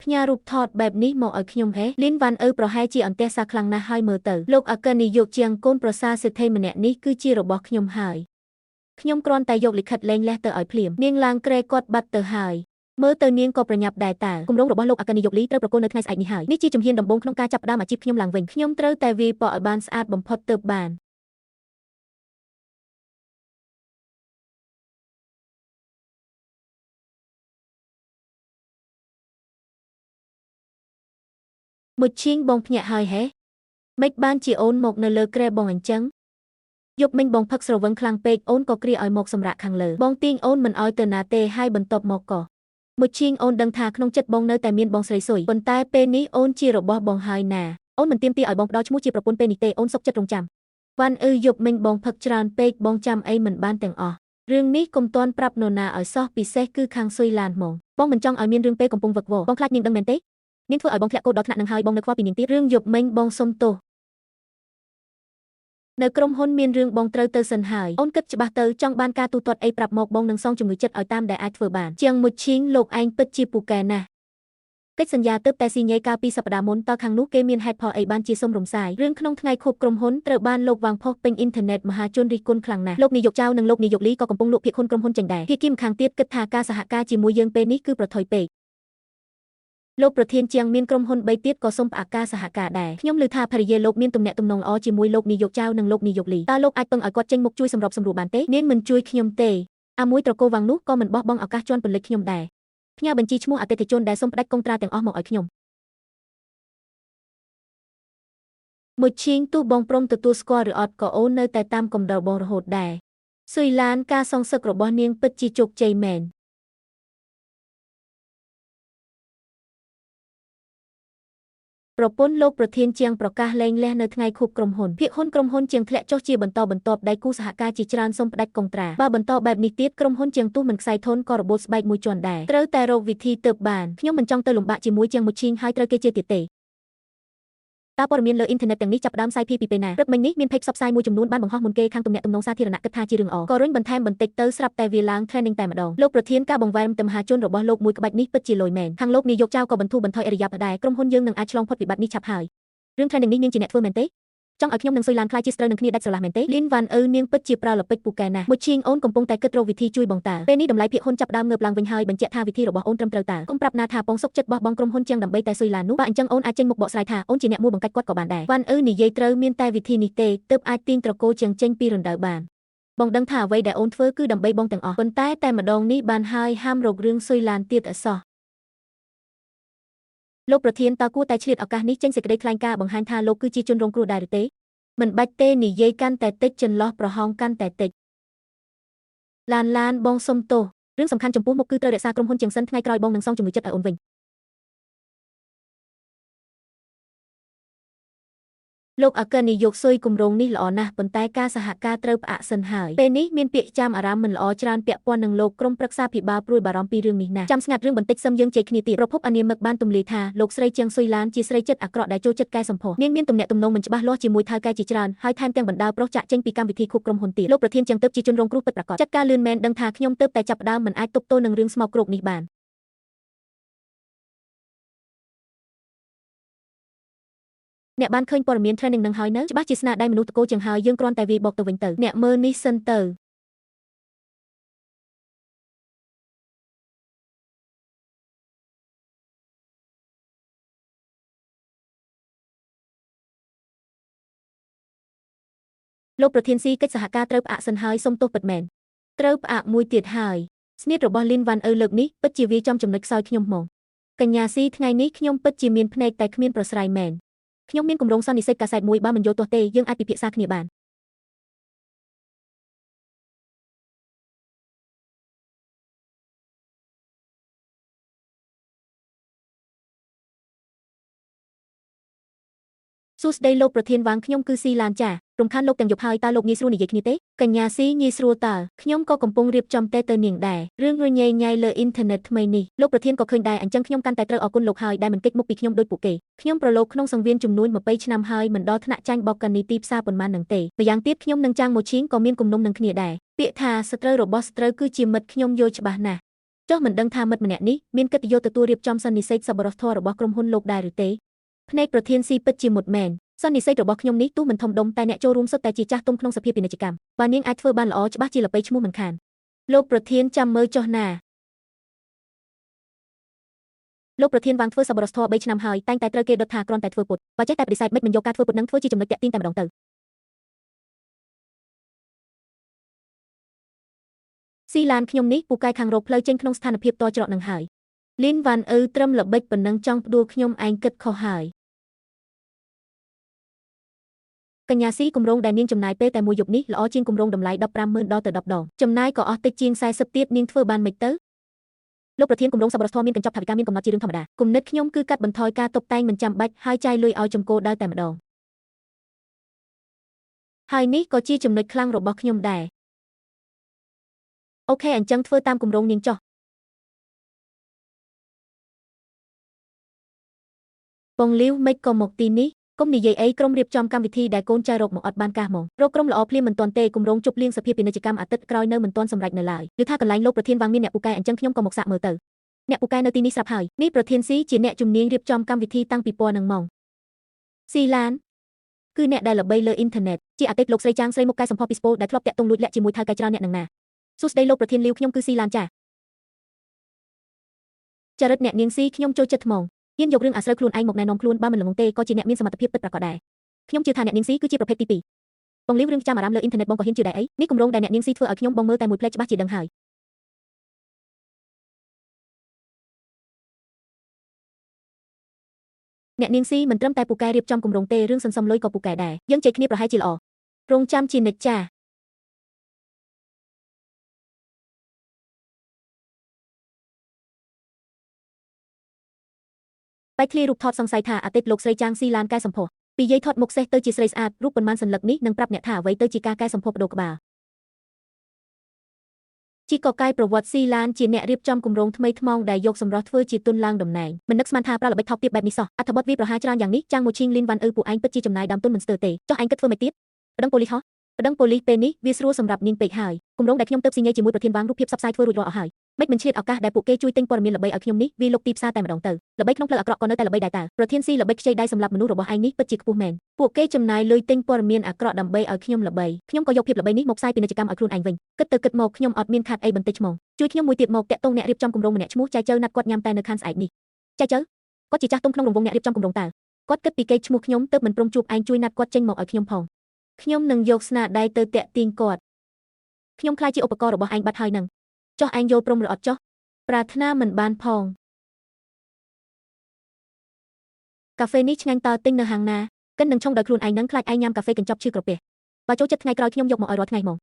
ផ្ញើរូបថតបែបនេះមកឲ្យខ្ញុំហេលីនវ៉ាន់អឺប្រហែលជាអន្ទះសារខ្លាំងណាស់ហើយមើលទៅលោកអគ្គនាយកជាងកូនប្រសាសេដ្ឋីម្នាក់នេះគឺជារបស់ខ្ញុំហើយខ្ញុំគ្រាន់តែយកលិខិតលែងលះទៅឲ្យភ្លាមនាងឡើងក្រែគាត់បាត់ទៅហើយមើលទៅនាងក៏ប្រញាប់ដែរតើគម្រោងរបស់លោកអគ្គនាយកលីត្រូវប្រគល់នៅថ្ងៃស្អែកនេះហើយនេះជាជំហានដំបូងក្នុងការចាប់ផ្ដើមអាជីពខ្ញុំឡើងវិញខ្ញុំត្រូវតែវាយប៉ឲ្យបានស្អាតបំផុតទើបបានមួយឈៀងបងភ្ញាក់ហើយហេម៉េចបានជាអូនមកនៅលើគ្រែបងអញ្ចឹងយប់មិញបងផឹកស្រវឹងខ្លាំងពេកអូនក៏គ្រាឲ្យមកសម្រាកខាងលើបងទាញអូនមិនឲ្យទៅណាទេហើយបន្ទាប់មកក៏មួយឈៀងអូនដឹងថាក្នុងចិត្តបងនៅតែមានបងស្រីស៊ុយប៉ុន្តែពេលនេះអូនជារបស់បងហើយណាអូនមិនទាមទារឲ្យបងផ្ដល់ឈ្មោះជាប្រពន្ធពេលនេះទេអូនសុខចិត្តរងចាំវ៉ាន់អឺយប់មិញបងផឹកច្រើនពេកបងចាំអីមិនបានទាំងអស់រឿងនេះកុំទាន់ប្រាប់នរណាឲ្យសោះពិសេសគឺខាងស៊ុយឡានហ្មងបងមិនចង់ឲ្យមានរឿងពេលកំពុងវឹកវរបងខ្លាចនាងដឹងមែនទេនាងធ្វើឲ្យបងធ្លាក់កូដដល់ថ្នាក់នឹងហើយបងនៅខ្វល់ពីនាងទៀតរឿងយប់មិញបងសុំទោសនៅក្រុមហ៊ុនមានរឿងបងត្រូវទៅសិនហើយអូនគិតច្បាស់ទៅចង់បានការទូទាត់អីប្រាប់មកបងនឹងសងជំងឺចិត្តឲ្យតាមដែលអាចធ្វើបានជាងមួយឈីងលោកឯងពិតជាពូកែណាស់កិច្ចសន្យាទើបតែស៊ីញ៉េកាលពីសប្តាហ៍មុនតើខាងនោះគេមានហេតុផលអីបានជាសុំរំសាយរឿងក្នុងថ្ងៃខួបក្រុមហ៊ុនត្រូវបានលោកវាងផុសពេញអ៊ីនធឺណិតមហាជនរិះគន់ខ្លាំងណាស់លោកនាយកចៅនិងលោកនាយកលីក៏កំពុងលក់ភាគហ៊ុនក្រុមហ៊ុនចេញដែរភាគីម្ខាងទៀតគិតថាការសហការជាមួយយើងពេលនេះគឺប្រថុយពេកលោកប្រធានជាងមានក្រុមហ៊ុន3ទៀតក៏សូមផ្អាកការសហការដែរខ្ញុំឮថាភរិយាលោកមានទំនាក់ទំនងល្អជាមួយលោកនាយកចៅនិងលោកនាយកលីតើលោកអាចពឹងឲ្យគាត់ចេញមុខជួយសម្របសម្រួលបានទេនាងមិនជួយខ្ញុំទេអាមួយត្រកូលវ៉ាងនោះក៏មិនបោះបង់ឱកាសជន់ពន្លិចខ្ញុំដែរផ្ញើបញ្ជីឈ្មោះអតិថិជនដែលសូមផ្ដាច់កុងត្រាទាំងអស់មកឲ្យខ្ញុំមួយឈៀងទោះបងព្រមទទួលស្គាល់ឬអត់ក៏អូននៅតែតាមកំដរបងរហូតដែរស៊ុយឡានការសងសឹករបស់នាងពិតជាជោគជ័យមែនប្រពន្ធលោកប្រធានជាងប្រកាសលែងលះនៅថ្ងៃខួបក្រុមហ៊ុនភាគហ៊ុនក្រុមហ៊ុនជាងធ្លាក់ចុះជាបន្តបន្ទាប់ដៃគូសហការជាច្រើនសូមផ្ដាច់កុងត្រាបើបន្តបែបនេះទៀតក្រុមហ៊ុនជាងទោះមិនខ្សែធនក៏របូតស្បែកមួយជាន់ដែរត្រូវតែរកវិធីទើបបានខ្ញុំមិនចង់ទៅលំបាកជាមួយជាងមួយឈីងហើយត្រូវគេជេរទៀតទេតើព័ត៌មានលើអ៊ីនធឺណិតទាំងនេះចាប់ផ្ដើមសាយភាយពីពេលណាព្រឹកមិញនេះមានផេកផ្សព្វផ្សាយមួយចំនួនបានបង្ហោះមុនគេខាងទំនាក់ទំនងសាធារណៈគិតថាជារឿងល្អក៏រុញបន្ថែមបន្តិចទៅស្រាប់តែវាឡើង trending តែម្ដងលោកប្រធានការបង្វែរមហាជនរបស់លោកមួយក្បាច់នេះពិតជាលយមែនខាងលោកនាយកចៅក៏បន្ធូរបន្ថយអរិយាប័ត្រដែរក្រុមហ៊ុនយើងនឹងអាចឆ្លងផុតវិបត្តិនេះឆាប់ហើយរឿង trending នេះនាងជាអ្នកធ្វើមែនទេចង់ឲ្យខ្ញុំនឹងស៊ុយឡានខ្លាយជាស្ត្រូវនឹងគ្នាដាច់ស្រឡះមែនទេលីនវ៉ាន់អឺនាងពិតជាប្រើល្បិចពូកែណាស់មួយឈៀងអូនកំពុងតែគិតរកវិធីជួយបងតើពេលនេះតម្លៃភាគហ៊ុនចាប់ផ្ដើមងើបឡើងវិញហើយបញ្ជាក់ថាវិធីរបស់អូនត្រឹមត្រូវតើកុំប្រាប់ណាថាបងសុកចិត្តបោះបង់ក្រុមហ៊ុនជាងដើម្បីតែស៊ុយឡាននោះបើអញ្ចឹងអូនអាចចេញមុខបកស្រាយថាអូនជាអ្នកមួលបង្កាច់គាត់ក៏បានដែរវ៉ាន់អឺនិយាយត្រូវមានតែវិធីនេះទេទើបអាចទាញត្រកូលជាងចេញពីរណ្ដៅបានបងដឹងថាអ្វីដែលអូនធ្វើគឺដើម្បីបងទាំងអស់ប៉ុន្តែតែម្ដងនេះបានហើយហាមរករឿងស៊ុយឡានទៀតអសោះលោកប្រធានតើគួរតែឆ្លៀតឱកាសនេះចេញសេចក្តីថ្លែងការណ៍បង្ហាញថាលោកគឺជាជនរងគ្រោះដែរឬទេមិនបាច់ទេនិយាយកាន់តែតិចចន្លោះប្រហោងកាន់តែតិចឡានឡានបងសុំទោសរឿងសំខាន់ចំពោះមុខគឺត្រូវរក្សាក្រុមហ៊ុនជាងសិនថ្ងៃក្រោយបងនឹងសងជំងឺចិត្តឲ្យអូនវិញលោកអគ្គនាយកស៊ុយគម្រោងនេះល្អណាស់ប៉ុន្តែការសហការត្រូវផ្អាកសិនហើយពេលនេះមានពាក្យចាំអារម្មណ៍មិនល្អច្រើនពាក់ព័ន្ធនឹងលោកក្រុមប្រឹក្សាភិបាលព្រួយបារម្ភពីរឿងនេះណាស់ចាំស្ងាត់រឿងបន្តិចសឹមយើងជែកគ្នាទៀតប្រភពអនាមិកបានទម្លាយថាលោកស្រីជាងស៊ុយឡានជាស្រីចិត្តអាក្រក់ដែលចូលចិត្តកែសម្ផស្សនាងមានទំនាក់ទំនងមិនច្បាស់លាស់ជាមួយថៅកែជាច្រើនហើយថែមទាំងបណ្ដាលប្រុសចាក់ចេញពីកម្មវិធីខួបក្រុមហ៊ុនទៀតលោកប្រធានជាងទើបជាជនរងគ្រោះពិតប្រាកដចាត់ការលឿនមែនដឹងថាខ្ញុំទើបតែចាប់ផ្ដើមមិនអាចទប់ទល់នឹងរឿងស្មោកគ្រោកនេះបានអ្នកបានឃើញព័ត៌មាន trending នឹងហើយនៅច្បាស់ជាស្នាដៃមនុស្សតកូលជាងហើយយើងគ្រាន់តែវាយបកទៅវិញទៅអ្នកមើលនេះសិនទៅលោកប្រធានស៊ីកិច្ចសហការត្រូវផ្អាកសិនហើយសុំទោសពិតមែនត្រូវផ្អាកមួយទៀតហើយស្នៀតរបស់លីនវ៉ាន់អឺលើកនេះពិតជាវាចំចំណុចខ្សោយខ្ញុំហ្មងកញ្ញាស៊ីថ្ងៃនេះខ្ញុំពិតជាមានភ្នែកតែគ្មានប្រស្រ័យមែនខ្ញុំមានគម្រោងសន្និសីទកាសែតមួយបើមិនយល់ទាស់ទេយើងអាចពិភាក្សាគ្នាបានសួស្តីលោកប្រធានវាងខ្ញុំគឺស៊ីឡានចារំខានលោកទាំងយប់ហើយតើលោកងាយស្រួលនិយាយគ្នាទេកញ្ញាស៊ីងាយស្រួលតើខ្ញុំក៏កំពុងរៀបចំតែទៅនាងដែររឿងរញ៉េញ៉ៃលើអ៊ីនធឺណិតថ្មីនេះលោកប្រធានក៏ឃើញដែរអញ្ចឹងខ្ញុំកាន់តែត្រូវអរគុណលោកហើយដែលមិនគេចមុខពីខ្ញុំដូចពួកគេខ្ញុំប្រឡូកក្នុងសង្វៀនចំនួន20ឆ្នាំហើយមិនដល់ថ្នាក់ចាញ់បោកកានីទីផ្សារប៉ុន្មាននឹងទេម្យ៉ាងទៀតខ្ញុំនិងចាងម៉ូឈីងក៏មានគំនុំនឹងគ្នាដែរពាក្យថាសត្រូវរបស់សត្រូវគឺជាមិត្តខ្ញុំយល់ច្បាស់ណាស់ ចុះមិនដឹងថាមិត្តម្នាក់នេះមានកិត្តិយសទទួលរៀបចំសន្និសីទសប្បុរសធម៌របស់ក្រុមហ៊ុនលោកដែរឬទេភ្នែកប្រធានស៊ីពិតជាមុតមែនសន្និសីទរបស់ខ្ញុំនេះទោះមិនធំដុំតែអ្នកចូលរួមសុទ្ធតែជាចាស់ទុំក្នុងសភាពាណិជ្ជកម្មបើនាងអាចធ្វើបានល្អច្បាស់ជាល្បីឈ្មោះមិនខានលោកប្រធានចាំមើលចុះណាលោកប្រធានវាងធ្វើសប្បុរសធម៌3ឆ្នាំហើយតែងតែត្រូវគេដុតថាគ្រាន់តែធ្វើពុតបើចេះតែបដិសេធមិនមិនយកការធ្វើពុតនឹងធ្វើជាចំណុចតាក់ទាញតែម្ដងទៅស៊ីឡានខ្ញុំនេះពូកែខាងរកផ្លូវចេញក្នុងស្ថានភាពតច្រកនឹងហើយលីនវ៉ាន់អ៊ឺត្រឹមល្បិចប៉ុណ្ណឹងចង់ផ្ដួលខ្ញុំឯងគិតខុសហើយកញ្ញាស៊ីគម្រោងដែលនាងចំណាយពេលតែមួយយប់នេះល្អជាងគម្រោងតម្លៃ150,000ដល់ទៅ10ដងចំណាយក៏អស់តិចជាង40ទៀតនាងធ្វើបានមិនទៅលោកប្រធានគម្រោងសប្បុរសធម៌មានកញ្ចប់ថវិកាមានកំណត់ជារឿងធម្មតាគំនិតខ្ញុំគឺកាត់បន្ថយការតុបតែងមិនចាំបាច់ហើយចាយលុយឲ្យចំគោលដៅតែម្ដងហើយនេះក៏ជាចំណុចខ្លាំងរបស់ខ្ញុំដែរអូខេអញ្ចឹងធ្វើតាមគម្រោងនាងចុះពងលាវមិនក៏មកទីនេះកុំនិយាយអីក្រុមរៀបចំកម្មវិធីដែលកូនចៅរកមកអត់បានកាសហ្មងរកក្រុមល្អភ្លាមមិនទាន់ទេគម្រោងជប់លៀងសភាពាណិជ្ជកម្មអាទិត្យក្រោយនៅមិនទាន់សម្រេចនៅឡើយឬថាកន្លែងលោកប្រធានវាងមានអ្នកពូកែអញ្ចឹងខ្ញុំក៏មកសាកមើលទៅអ្នកពូកែនៅទីនេះស្រាប់ហើយនេះប្រធានស៊ីជាអ្នកជំនាញរៀបចំកម្មវិធីតាំងពីពណ៌នឹងម៉ងស៊ីឡានគឺអ្នកដែលល្បីលើអ៊ីនធឺណិតជាអតីតលោកស្រីចាងស្រីមុខកែសម្ផស្សពីស្ពោលដែលធ្លាប់តាក់ទងលួចលាក់ជាមួយថៅកែច្រើនអ្នកនឹងណាសួស្តីលោកប្រធានលាវខ្ញុំគឺស៊ីឡានចាចរិតអ្នកនាងស៊ីខ្ញុំចូលចិត្តហ្មងហ៊ានយករឿងអាស្រូវខ្លួនឯងមកណែនាំខ្លួនបើមិនល្ងងទេក៏ជាអ្នកមានសមត្ថភាពពិតប្រាកដដែរខ្ញុំជឿថាអ្នកនាងស៊ីគឺជាប្រភេទទី2បងលាវរឿងចាំអារម្មណ៍លើអ៊ីនធឺណិតបងក៏ហ៊ានជឿដែរអីនេះគម្រោងដែលអ្នកនាងស៊ីធ្វើឲ្យខ្ញុំបងមើលតែមួយផ្លែច្បាស់ជាដឹងហើយអ្នកនាងស៊ីមិនត្រឹមតែពូកែរៀបចំគម្រោងទេរឿងសន្សំលុយក៏ពូកែដែរយើងជែកគ្នាប្រហែលជាល្អរងចាំជានិច្ចចាបែកធ្លាយរូបថតសង្ស័យថាអតីតលោកស្រីចាងស៊ីឡានកែសម្ផស្សពីយាយថតមុខសេះទៅជាស្រីស្អាតរូបប៉ុន្មានសន្លឹកនេះនឹងប្រាប់អ្នកថាអ្វីទៅជាការកែសម្ផស្សបដូរក្បាលជីកកែប្រវត្តិស៊ីឡានជាអ្នករៀបចំគម្រោងថ្មីថ្មោងដែលយកសម្រស់ធ្វើជាទុនឡើងតំណែងមិននឹកស្មានថាប្រើល្បិចថោកទាបបែបនេះសោះអត្ថបទវាប្រហារច្រើនយ៉ាងនេះចាងម៉ូឈីងលីនវ៉ាន់អ៊ឺពួកឯងពិតជាចំណាយដើមទុនមិនស្ទើរទេចុះឯងគិតធ្វើមិនទៀតប្តឹងប៉ូលីសហោះប្តឹងប៉ូលីសពេលនេះវាស្រួលសម្រាប់នាងពេកហើយគម្រោងដែលខ្ញុំទៅស៊ីញ៉េជាមួយប្រធានវាងរូបភាពផ្សព្វផ្សាយធ្វើរួចរាល់អស់ហើយមិនឆ្លៀតឱកាសដែលពួកគេជួយទិញព័ត៌មានល្បីឲ្យខ្ញុំនេះវាលុកទីផ្សារតែម្ដងទៅល្បីក្នុងផ្លូវអាក្រក់ក៏នៅតែល្បីដែរតើប្រធានស៊ីល្បិចខ្ចីដៃសម្រាប់មនុស្សរបស់ឯងនេះពិតជាខ្ពស់មែនពួកគេចំណាយលុយទិញព័ត៌មានអាក្រក់ដើម្បីឲ្យខ្ញុំល្បីខ្ញុំក៏យកភាពល្បីនេះមកផ្សាយពាណិជ្ជកម្មឲ្យខ្លួនឯងវិញគិតទៅគិតមកខ្ញុំអត់មានខាតអីបន្តិចហ្មងជួយខ្ញុំមួយទៀតមកតាក់ទងអ្នករៀបចំគម្រោងម្នាក់ឈ្មោះចៃចៅណាត់គាត់ញ៉ាំតែនៅខាងស្អែកនេះចៃចៅគាត់ជាចាស់ទុំក្នុងរង្វង់អ្នករៀបចំគម្រោងតើគាត់គិតពីគេឈ្មោះខ្ញុំទើបមិនព្រមជួបឯងជួយណាត់គាត់ចេញមកឲ្យខ្ញុំផងខ្ញុំនឹងយកស្នាដៃទៅតាក់ទាញគាត់ខ្ញុំខ្លាចជាឧបករណ៍របស់ឯងបាត់ហើយនឹងចុះឯងយល់ព្រមឬអត់ចុះប្រាថ្នាមិនបានផងកាហ្វេនេះឆ្ងាញ់តើទិញនៅហាងណាកិននឹងឆុងដោយខ្លួនឯងនឹងខ្លាចឯងញ៉ាំកាហ្វេកញ្ចប់ឈឺក្រពះបើចូលចិត្តថ្ងៃក្រោយខ្ញុំយកមកឲ្យរាល់ថ្ងៃហ្មង